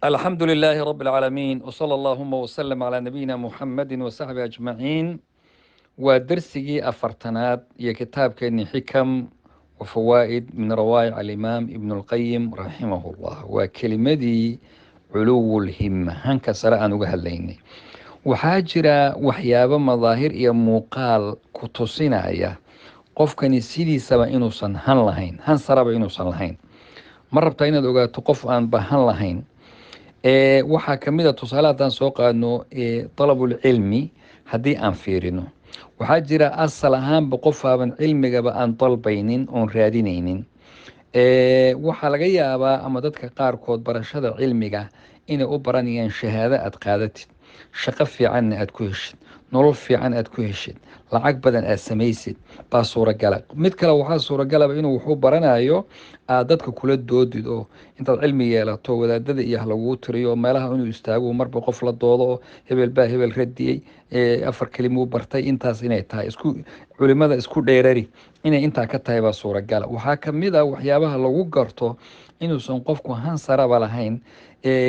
Alxamdu lilaahi rabi alcaalamiin, wsala allahuma wslm calaa nabiyina Muxamedi wasaxbi ajmaciin. Waa dersigii 40aad iyo kitaabkeeni Xikam wa Fawaa'id min rawaa'ic alimaam Ibn اlqayim raximah llah. Waa kelimadii culuwulhima, hanka sare aan uga hadlaynay. Waxaa jira waxyaabo madaahir iyo muuqaal ku tusinaya qofkani sidiisaba inuusan han lahayn, han saraba inuusan lahayn. Ma rabtaa inaad ogaato qof aan bahan lahayn? Waxaa kamid a, tusaale haddaan soo qaadno, dalabulcilmi haddii aan fiirino, waxaa jira asal ahaanba qof aaban cilmigaba aan dalbaynin oon raadinaynin. Waxaa laga yaabaa ama dadka qaarkood barashada cilmiga inay u baranayaan shahaado aad qaadatid, shaqo fiicanna aad ku heshid, nolol fiican aad ku heshid, lacag badan aad samaysid baa suuragala. Mid kale waxaa suuragalaba inuu wuxuu baranayo aad dadka kula doodid, oo intaad cilmi yeelato wadaadada iyo halaguu tiriyo, meelaha inuu istaago marba qof la doodo, oo hebel baa hebel radiyey, afar kelimuu bartay, intaas inay tahay, isku culimada isku dheerari inay intaa ka tahay baa suuragala. Waxaa kamid a waxyaabaha lagu garto inuusan qofku hansaraba lahayn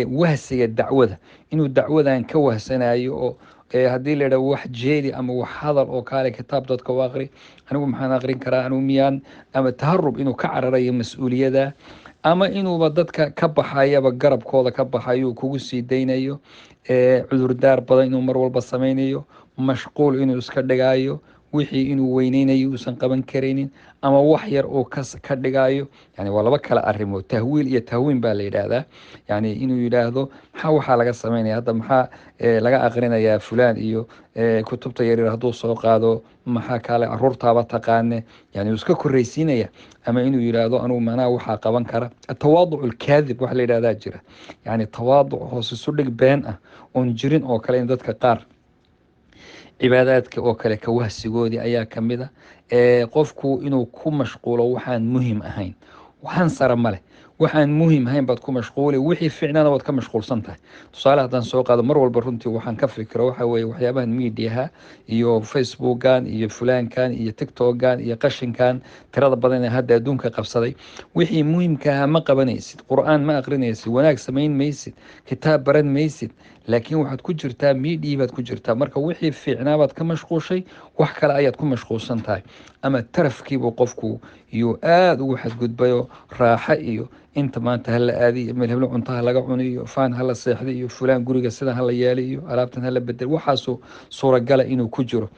wahsiga dacwada, inuu dacwadan ka wahsanayo, oo haddii la yidhaho wax jeedi ama wax hadal oo kaale kitaab dadka u aqri, anigu maxaan aqrin karaa, anigu miyaan, ama taharub inuu ka cararayo mas-uuliyada, ama inuuba dadka ka baxayaba, garabkooda ka baxayo, kugu sii daynayo, cudurdaar badan inuu mar walba sameynayo, mashquul inuu iska dhigayo, wixii inuu weyneynayo uusan qaban karaynin, ama wax yar uu ka dhigayo. Yani waa laba kala arrimood, tahwiil iyo tahwiin baa la yidhaahdaa. Yani inuu yidhaahdo maxaa waxaa laga sameynaya hadda, maxaa laga aqrinayaa fulaan iyo kutubta yaryar hadduu soo qaado, maxaa kale caruurtaaba taqaane, yani uu iska korreysiinaya, ama inuu yidhaahdo anugu macnaha waxaa qaban kara. Atawaaduc alkaadib waxa la yidhahdaa jira, yani tawaaduc hoos isu dhig been ah oon jirin oo kale, in dadka qaar cibaadaadka oo kale ka wahsigoodii ayaa kamid a. Qofku inuu ku mashquulo waxaan muhim ahayn, waxaan sare ma leh, waxaan muhim ahayn baad ku mashquuli, wixii fiicnaana waad ka mashquulsan tahay. Tusaale haddaan soo qaado, mar walba runtii waxaan ka fikiro waxa weeye waxyaabahan mediaha iyo Facebookan iyo fulaankan iyo TikTokan iyo qashinkan tirada badan ee hadda adduunka qabsaday. Wixii muhimka ahaa ma qabanaysid, Qur-aan ma aqrinaysid, wanaag samayn maysid, kitaab baran maysid, laakiin waxaad ku jirtaa media baad ku jirtaa. Marka wixii fiicnaa baad ka mashquushay, wax kale ayaad ku mashquulsan tahay. Ama tarafkiibuu qofku yuu aada ugu xadgudbayo, raaxo iyo inta maanta hala aadiyo, meel heblo cuntaha laga cuniyo, faan hala seexday iyo fulaan guriga sidan hala yeelay iyo alaabtan hala bedel, waxaasuu suuragala inuu ku jiro.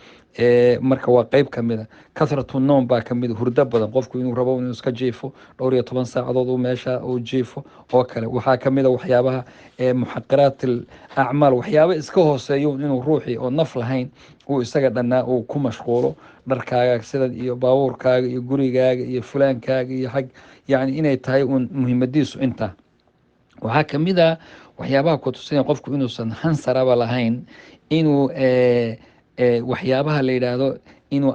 Marka waa qeyb kamid a. Kathratu noom baa kamid a, hurdo badan, qofku inuu rabo inuu iska jiifo dhowr iyo toban saacadood uu meesha uu jiifo oo kale. Waxaa kamid a waxyaabaha muxaqiraat al acmaal, waxyaaba iska hooseeyo inuu ruuxii oo naf lahayn uu isaga dhannaa uu ku mashquulo, dharkaaga sidan iyo baabuurkaaga iyo gurigaaga iyo fulaankaaga iyo xag, yani inay tahay uun muhiimadiisu intaa. Waxaa kamid a waxyaabaha ku tusinaya qofku inuusan hansaraba lahayn inuu waxyaabaha la yidhaahdo inuu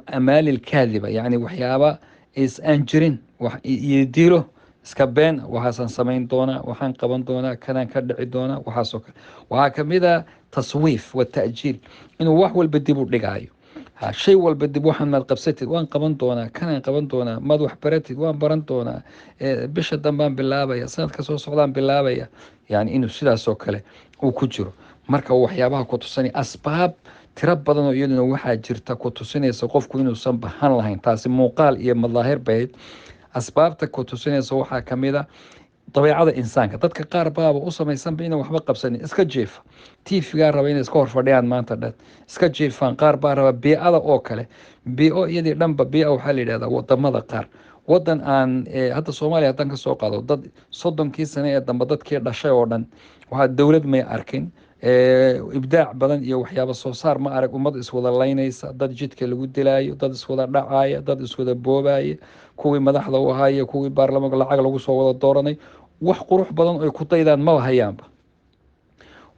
amaalil kaadiba, yani waxyaaba is aan jirin iyo dilo iska been, waxaasaan samayn doonaa, waxaan qaban doonaa, kanaan ka dhici doonaa, waxaasoo kale. Waxaa kamid a taswiif wa ta'jiil, inuu wax walba dib u dhigaayo, ha shay walba dib. Waxaan maad qabsatid? Waan qaban doonaa. Kanaan qaban doonaa. Maad wax baratid? Waan baran doonaa, bisha dambaan bilaabaya, sanadka soo socdaan bilaabaya, yani inuu sidaasoo kale uu ku jiro. Marka waxyaabaha ku tusinaya asbaab tiro badan oo iyaduna waxaa jirta ku tusinaysa qofku inuusan bahan lahayn. Taasi muuqaal iyo madaahir bayd. Asbaabta ku tusinaysa waxaa kamid a dabeecada insaanka. Dadka qaar baaba u samaysanba inaan waxba qabsanin, iska jiifa, TV-gaa raba inay iska hor fadhiyaan maanta dhan, iska jiifaan. Qaar baa raba biicada oo kale, biico iyadii dhanba. Biica waxaa la yidhahdaa wadamada qaar, wadan aan hadda Soomaaliya haddaan kasoo qaado, dad 30kii sane ee dambe dadkii dhashay oo dhan waxaa dowlad may arkin, ibdaac badan iyo waxyaaba soo saar ma arag, ummad iswada laynaysa, dad jidka lagu dilaayo, dad iswada dhacaya, dad iswada boobaya, kuwii madaxda u ahaaya, kuwii baarlamaanka lacag lagu soo wada dooranay, wax qurux badan oy ku daydaan maba hayaanba.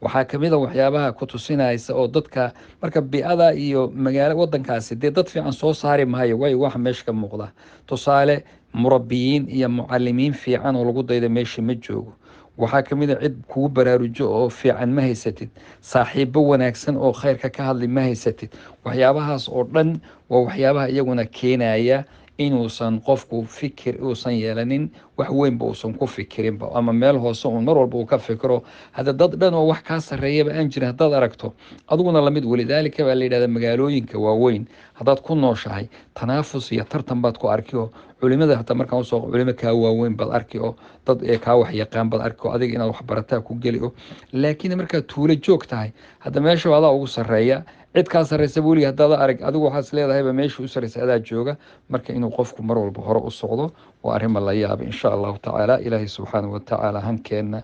Waxaa kamid a waxyaabaha ku tusinaysa oo dadka marka biicada iyo magaalo wadankaasi dee dad fiican soo saari maayo, waayo waxa meesha ka muuqda, tusaale murabbiyiin iyo mucalimiin fiican oo lagu dayda meesha ma joogo. Waxaa kamid a cid kugu baraarujo oo fiican ma haysatid, saaxiibo wanaagsan oo khayrka ka hadli ma haysatid. Waxyaabahaas oo dhan waa waxyaabaha iyaguna keenaya. Inuusan qofku fikir uusan yeelanin, wax weynba uusan ku fikirinba, ama meel hoose uun mar walba uu ka fikiro. Hadda dad dhan oo wax kaa sarreeyaba aan jirin haddaad aragto, adiguna lamid. Walidaalika baa la yidhahdaa, magaalooyinka waaweyn haddaad ku nooshahay, tanaafus iyo tartan baad ku arki, oo culimada hataa markaan usoo culimo kaa waaweyn baad arki, oo dad ee kaa wax yaqaan baad arki, oo adiga inaad wax barataa ku geli. Oo laakiin markaad tuulo joog tahay, hadda meesha adaa ugu sarreeya, cid kaa sarreysa weliga haddaad arag, adigu waxaad is leedahayba meesha u sarreysa adaa jooga. Marka inuu qofku mar walba hore u socdo waa arrima la yaaba. Insha Allahu tacaala, Ilaahay subxaanahu watacaala hankeenna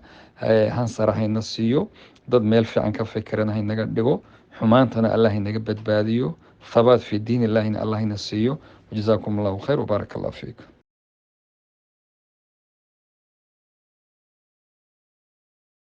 han sare hayna siiyo, dad meel fiican ka fikirana haynaga dhigo, xumaantana Allah inaga badbaadiyo, thabaat fi diin Illahina Allah ina siiyo. Wajazaakum Allahu khayr wabaarak Allah fiikum.